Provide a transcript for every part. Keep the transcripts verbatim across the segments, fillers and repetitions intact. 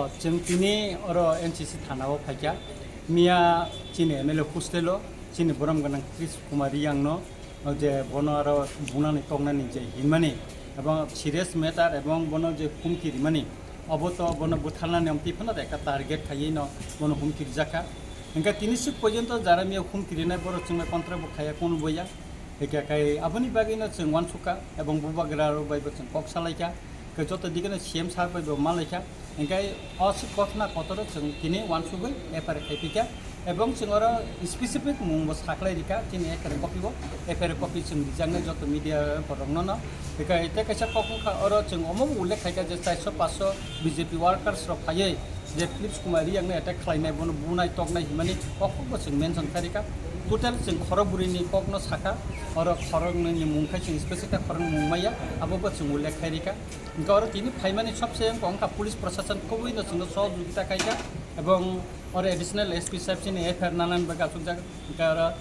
Chwng tini oro N C C thana o phaikha, miya chini M L A hostel o chini borom gwnang Krish Kumar Riyang no, o je bono aro bunani koknani je hinmani ebong serious matter ebong bono je humki rimani, obo to bono butharnani omtwi phano ekta target khaiwi no bono humki rijakha. Hingkhe tini swk porjonto jara miya humki rinai borok chwngno contract bo khaiya, kunu boya. Hingkhe kai aboni bagwino chwng uansukha ebong bubagra rok bai bo chwng kok salaikha. Hingkhe joto dikeno C M sir bai bo malaikha. Hingkhe o swk kothna kotoro chwng tini uansugwi F I R khaiphikha. Ebong chwng oro specific mung bo saklai rikha, chini F I R copy bo, F I R copy chwng rijaknai joto media borokno no. Hingkhe tei kaisa kok wngkha, oro chwng omo bo ullekh khaikha je charso paanso B J P workers rok phaiwi je Philips Kumar Riyang no attack khlainai, bono bunai toknai hinmani kok bo chwng mention khairikha. Total chwng khorok bwrwini kokno sakha, oro khoroknwini mung khai chwng specific khe khoroknwi mung maya, abo bo chwng ullekh khairikha. Hingkhe oro tini phaimani sobse wngkha police proshashan kubui no chwngno sohojogita khaikha, ebong oro additional S P saheb chini F I R nanani bagwi achukjak, hingkhe oro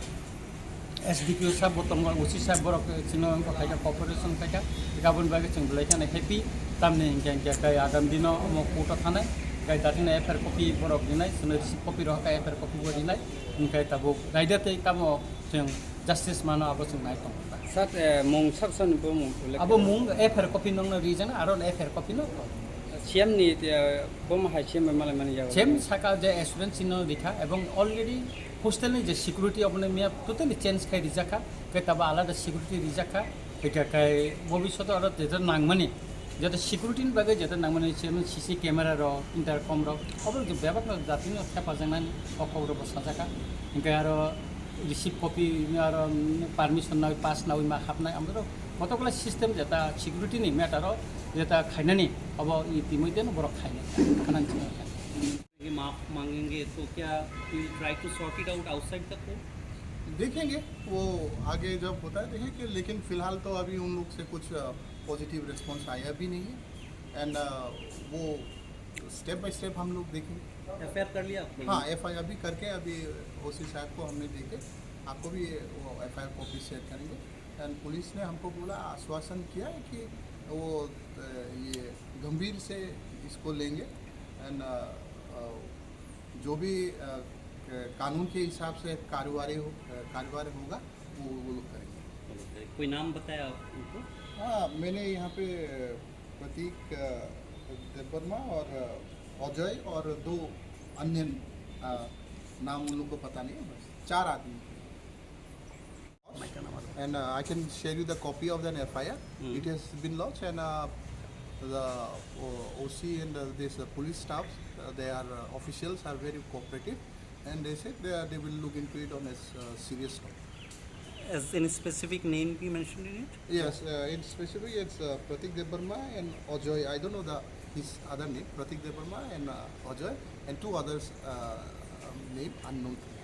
S D P O saheb bo tongo, O C saheb borok chwngno wngkha khaikha, cooperation khaikha, hingkhe aboni bagwi chwng belai kheno happy, tamni hingkhe hingkhe kai agam dino omo court o thanai, kai dakhilno F I R copy borok rinai, chwngno receipt copy rohor kha, F I R copy bo rinai, hingkhe tabuk raida tei tamo chwng justice mano abo chwng nai tongo. Sir, eh, mung sak sani bo mung ullekh Abo kha. Mung F I R copy nokno rijana, aro F I R copy no. C M ni, eh, bo ma hai C M bai malai mani jaga. C M saka je assurance no rikha, ebong already hostel ni je security oboni miya totally change khai rijakha, ke tabo alada security rijakha, ke kai bobishoto aro tete nangmani. Jate security ni bagwi jate nangmani chini C C camera rok, intercom rok, obo je bebak no jati no thepajaknani o kok rok bo sajakha. Hingkhe aro receipt copy aro permission nawi pass nawi ma hapnai, amoro kotokla system jeta security ni matter o jeta khainani obo itimoi deno borok khainai khanang chini. ये माफ मांगेंगे, तो क्या you will try to sort it out outside the court? देखेंगे, वो आगे जब होता है देखेंगे, लेकिन फिलहाल तो अभी उन लोग से कुछ पॉजिटिव रिस्पॉन्स आया भी नहीं है। एंड वो स्टेप बाय स्टेप हम लोग देखेंगे। एफ आई आर कर लिया आपने? हाँ, एफ आई आर अभी करके अभी ओसी साहब को हमने देके आपको भी वो F I R copy share करेंगे। एंड पुलिस ने हमको बोला, आश्वासन किया है कि वो, अ, ये गंभीर से इसको लेंगे। एंड, अ, अ, जो भी, अ, क-, कानून के हिसाब से कार्यवाही हो, अ, कार्यवाही होगा, वो, वो लोग करेंगे। कोई नाम बताया आप उनको? हाँ, मैंने यहाँ पे प्रतीक, अ, देववर्मा और, अ, अजय और दो अन्य, अ, नाम उन लोग को पता नहीं है, बस चार आदमी। And, uh, I can share you the copy of the F I R. Hmm. It has been lodged and, uh, the, uh, O C and, uh, this, uh, police staffs, uh, they are, uh, officials are very cooperative and they said they are, they will look into it on a s-, uh, serious note. As any specific name be mentioned in it? Yes, uh, in specific it's, uh, Pratik Debbarma and Ajoy. I don't know the, his other name, Pratik Debbarma and, uh, Ajoy and two others, uh, um, name unknown to me.